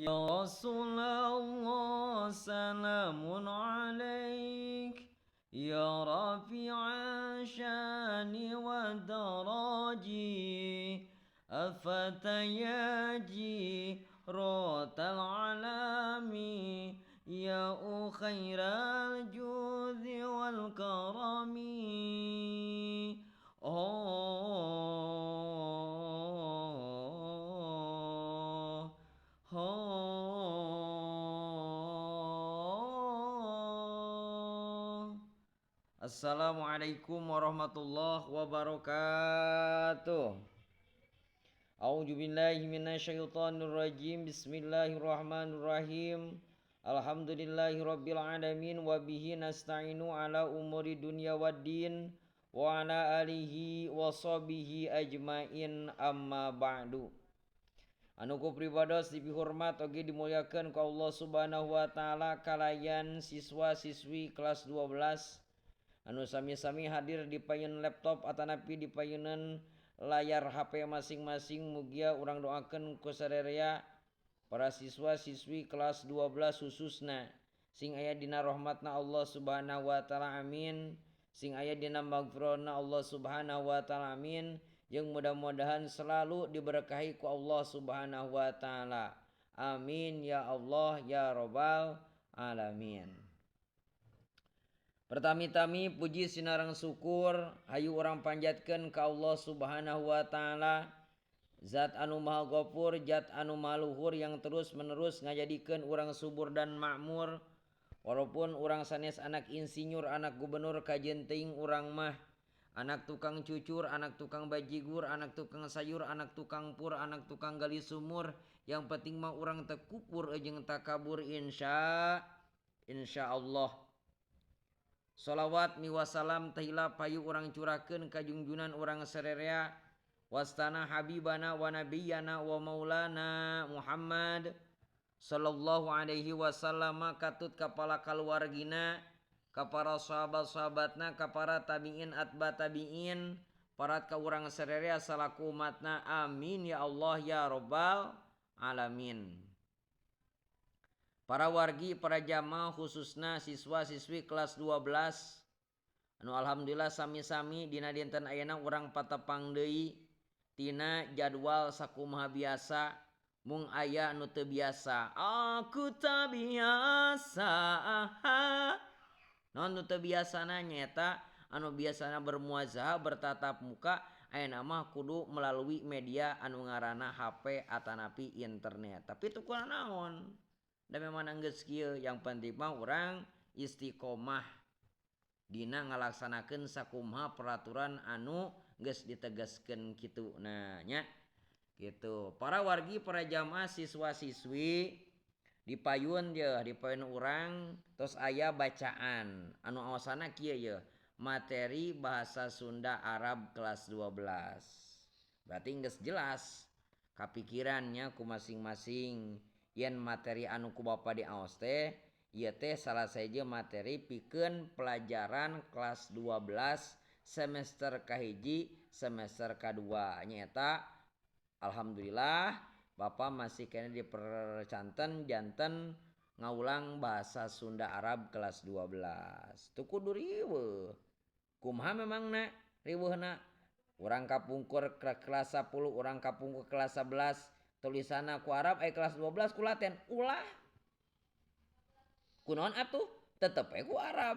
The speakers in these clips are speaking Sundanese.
Ya Rasulullah salamun alaik, ya rafi'a syani wa daraji, afatayaji rotal alami, ya khairal judi wal karami. Oh, Assalamualaikum warahmatullahi wabarakatuh. A'udzubillahi minasyaitonirrajim. Bismillahirrahmanirrahim. Alhamdulillahirabbil alamin wa bihi nasta'inu ala umuri dunya waddin wa ala alihi wa sahbihi ajmain, amma ba'du. Anu ku pribados dipihormat oge dimuliakeun ku Allah Subhanahu wa taala kalayan siswa-siswi kelas 12 anu sami-sami hadir di payun laptop atanapi di payunan layar HP masing-masing. Mugia urang doakeun ku sarerea para siswa-siswi kelas 12 khususna sing aya dina rahmatna Allah Subhanahu wa taala, amin. Sing aya dina magfirahna Allah Subhanahu wa taala, amin. Jeung mudah-mudahan selalu diberkahi ku Allah Subhanahu wa taala, amin ya Allah ya robbal alamin. Pertami-tami puji sinareng syukur hayu urang panjatkeun ka Allah Subhanahu wa taala, zat anu maha ghafur, zat anu maha luhur yang terus menerus ngajadikeun urang subur dan makmur. Walaupun urang sanes anak insinyur, anak gubernur, kajen teuing urang mah anak tukang cucur, anak tukang bajigur, anak tukang sayur, anak tukang pur, anak tukang gali sumur. Yang penting mah urang teu kupur jeung takabur, insya Allah. Salawat miwasalam tehila payu urang curahkeun ka junjunan urang sarerea wastana habibana wa nabiyana wa maulana Muhammad sallallahu alaihi wasallam, katut kapala kaluargina, ka para sahabat-sahabatna, ka para tabiin atba tabiin, parat ka urang sarerea salaku umatna, amin ya Allah ya robbal alamin. Para wargi, para jamaah khususna siswa-siswi kelas 12 anu alhamdulillah sami-sami dina dinten ayeuna urang patepang deui tina jadwal sakumaha biasa, mung aya nu teu biasa. Aku tak biasa. Non nu teu biasana nyaeta anu biasana bermuazah bertatap muka, ayeuna mah kudu melalui media anu ngaranna HP atanapi internet. Tapi teu kunaon naon. Da memang geus kieu, yang penting mah urang istiqomah dina ngalaksanakeun sakumaha peraturan anu geus ditegaskeun kitu. Nah nya gitu. Para wargi, para jamaah siswa-siswi di payun ye, di payun urang tos aya bacaan anu awasana kieu ye, materi bahasa Sunda Arab kelas 12. Berarti geus jelas kapikirannya ku masing-masing yen materi anu ku bapa diaos teh ieu teh salah saja materi pikeun pelajaran kelas 12 semester kahiji semester kadua nyaeta. Alhamdulillah Bapak masih kena dipercanten janten ngaulang bahasa Sunda Arab kelas 12. Tuh kudu riweuh. Kumaha memangna riweuhna? Urang kapungkur ke kelas 10, urang kapungkur kelas 11, tulisanna ku Arab aya kelas 12 ku Latin. Ulah. Kunaon atuh? Tetep we ku Arab.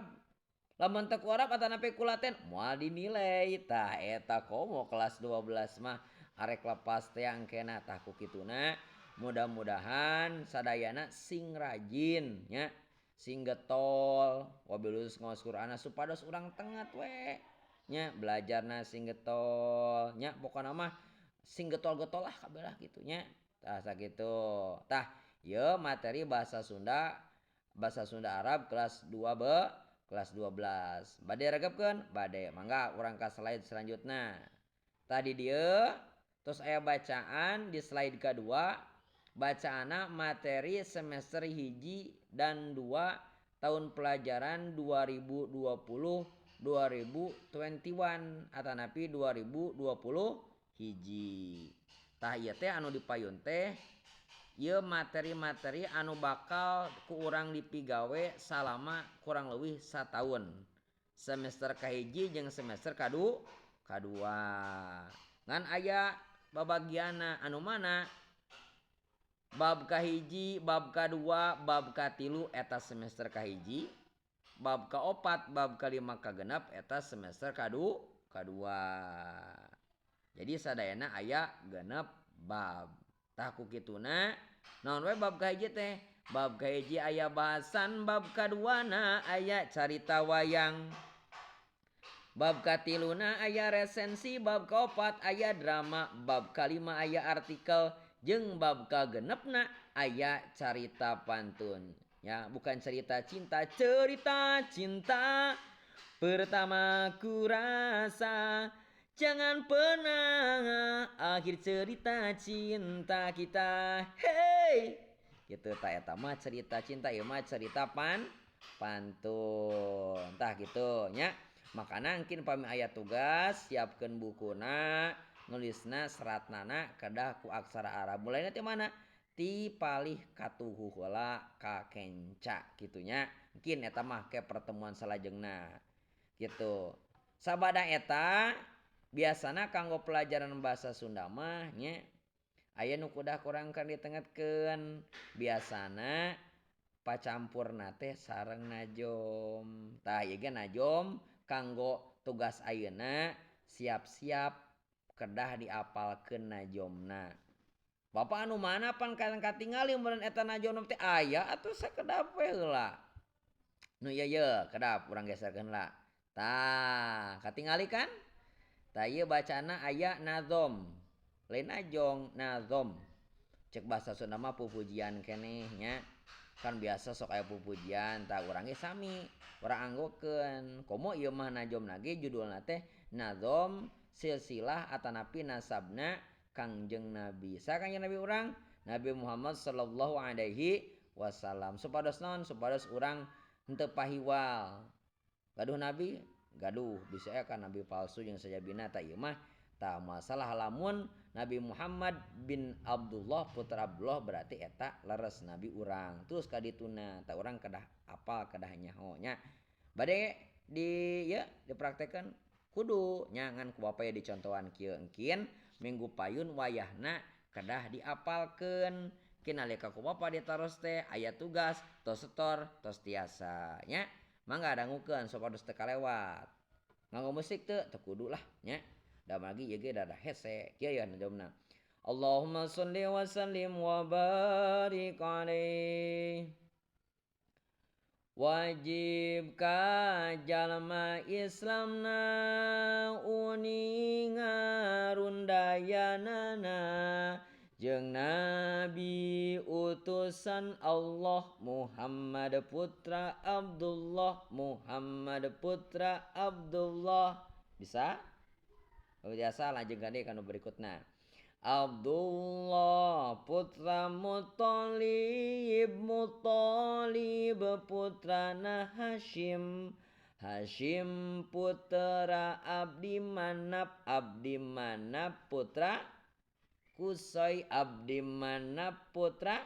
Lamun teu ku Arab atanapi ku Latin moal dinilai. Tah eta komo kelas 12 mah arek lepas teh angkena. Tah ku kituna mudah-mudahan sadayana sing rajin nya, sing getol wabil khusus ngaos Qur'an supados urang tengat we nya, belajarna sing getol nya, pokona mah sing getol-getol lah kabeh lah kitu nya. Tah sakitu. Tah ieu materi bahasa Sunda Arab kelas 2B kelas 12. Bade regepkeun? Bade. Mangga urang ka slide selanjutna. Tadi dieu terus aya bacaan di slide kedua, bacaanna materi semester 1 dan 2 tahun pelajaran 2020 2021 atanapi 2020 hiji. Tah ieu teh anu dipayun teh Ieu materi-materi anu bakal ku urang dipigawe salama kurang leuwih sataun. Semester kahiji jeung semester kadua. Ngan aya babagianna anu mana? Bab kahiji, bab kadua, bab katilu eta semester kahiji, bab kaopat, bab kalima kagenep eta semester kadua. Jadi sadayana aya 6 bab. Tah ku kituna naon we bab kahiji teh? Bab kahiji aya bahasan, bab kaduana aya carita wayang, bab katiluna aya resensi, bab kaopat aya drama, bab kalima aya artikel, jeung bab kagenepna aya carita pantun. Ya, bukan cerita cinta, cerita cinta pertama ku rasa jangan pernah akhir cerita cinta kita. Hey, gitu ta eta mah cerita cinta, ieu mah cerita pantun. Tah kitu nya. Makana engkin pami aya tugas siapkeun bukuna, nulisna seratnana kedah ku aksara Arab. Mulai ti mana? Ti palih katuhu heula ka kenca kitu nya. Engkin eta mah ke pertemuan salajengna. Gitu. Sabada eta biasana kanggo pelajaran bahasa Sunda mah nya aya nu kudah kurang kan ditengetkeun. Biasana pacampurna teh sareng najom. Tah ieu ge najom kanggo tugas ayeuna siap-siap kedah diapalkeun najomna. Bapak anu mana pan katingali meureun eta najomna teh aya atuh sakedap we heula. Nu ieu ye kedap urang geserkeun heula. Tah katingali kan? Tah ieu bacana aya nazom. Lain najong, nazom. Cek bahasa Sunda mah pupujian keneh nya. Kan biasa sok aya pupujian, tah urang ge sami, urang anggokeun. Komo ieu mah najomna ge judulna teh nazom silsilah atanapi nasabna Kangjeng Nabi. Saha Kangjeng Nabi urang? Nabi Muhammad sallallahu alaihi wasallam. Supados naon? Supados urang henteu pahiwal. Gaduh nabi? Gaduh, bisa aya kan nabi palsu jeung sajabina. Tah ieu mah tah masalah lamun Nabi Muhammad bin Abdullah putra Abdullah berarti eta leres nabi urang. Terus ka dituna tah urang kedah apal kedah nyaho nya. Bade di ya dipraktekeun kudu nya ngan ku bapa ya dicontohan kieu engkin minggu payun wayahna kedah diapalkeun. Kin nalika ku bapa ditaros teh aya tugas tos setor tos tiasa nya. Mangga dangukeun supados teu kalewat. Nganggo musik teu teu kudu lah nya. Da lagi ieu ge dadah hese kieu ya najomna. Allahumma sholli wa sallim wa barik alaihi. Wajib ka jalma Islamna uninga rundayanana jeung nabi utusan Allah Muhammad putra Abdullah Muhammad putra Abdullah. Bisa? Biasa lanjut deui kana berikutna. Abdullah putra Muthalib, Muthalib putrana Hashim, Hashim putra Abdi Manap, Abdi Manap putra Kusoi, Abdi Manap putra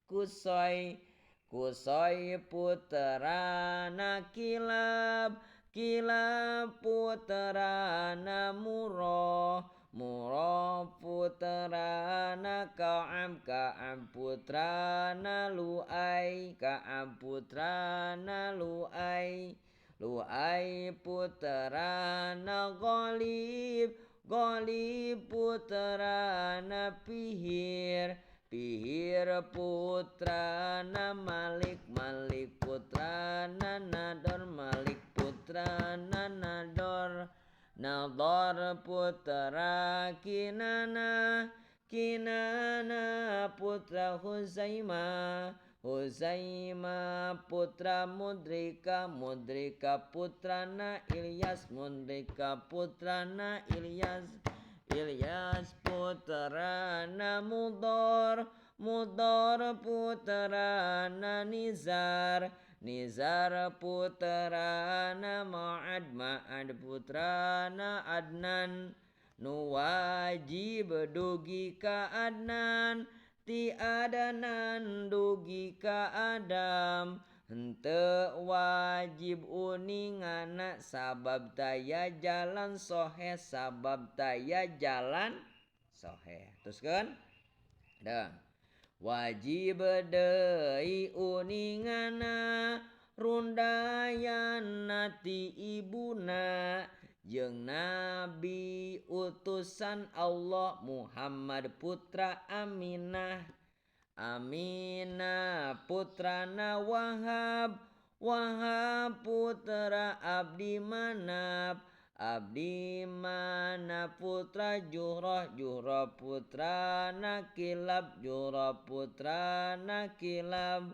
Kusoi, Kusoi putrana Kilab, Kilab putrana Murrah, Murrah putrana Ka'ab, Ka'ab putrana Lu'ai, Ka'ab putrana Lu'ai, Lu'ai putrana Ghalib, Ghalib putrana Fihir, Fihir putrana Malik, Malik putrana Nador, Malik putrana Nador, Nador putra Kinana, Kinana putra Huzaimah, Huzaimah putra Mudrika, Mudrika putrana Ilyas, Mudrika putrana Ilyas, Ilyas putrana Mudor, Mudor putrana Nizar, Nizar putrana Ma'ad, Ma'ad putrana Adnan, nu wajib dugi ka Adnan Ti Adnan dugi ka Adam henteu wajib uningana sabab taya jalan soheh sabab taya jalan soheh. Teruskeun dah wajib deui uningana rundayana ti ibuna jeung nabi utusan Allah Muhammad putra Aminah Aminah putrana Wahab Wahab putra Abdi Manaf Abdi Manaf putra Juhrah Juhrah putrana Kilab Juhrah putrana Kilab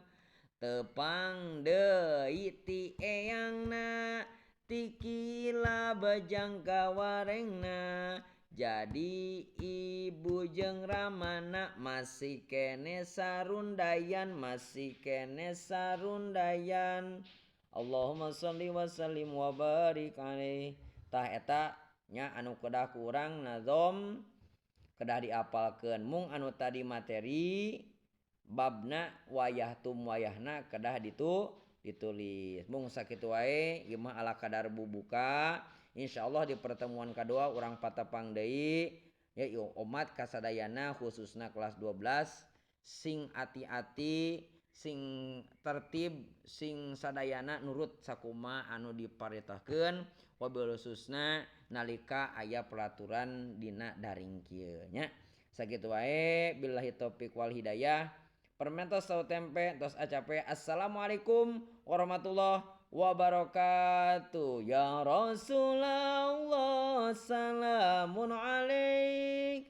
tepang deui ti eyangna ti Kilab jang kawarengna jadi ibu jeung ramana masih kene sarundayan masih kene sarundayan. Allahumma sholli wa sallim wa barik alaihi. Tah eta nya anu kedah ku urang nazom kedah diapalkeun mung anu tadi materi babna wayah tum wayahna kedah ditulis mung sakitu wae ieu mah ala kadar bubuka. Insyaallah di pertemuan kedua urang patepang deui ya umat kasadayana khususna kelas 12 sing ati-ati sing tertib sing sadayana nurut sakuma anu diparentahkeun wabil khususna nalika aya peraturan dina daring kieu nya. Sakitu wae billahi taufik wal hidayah. Permentos tahu tempe tos acape. Assalamualaikum warahmatullahi wabarakatuh. Ya Rasulullah salamun alaik.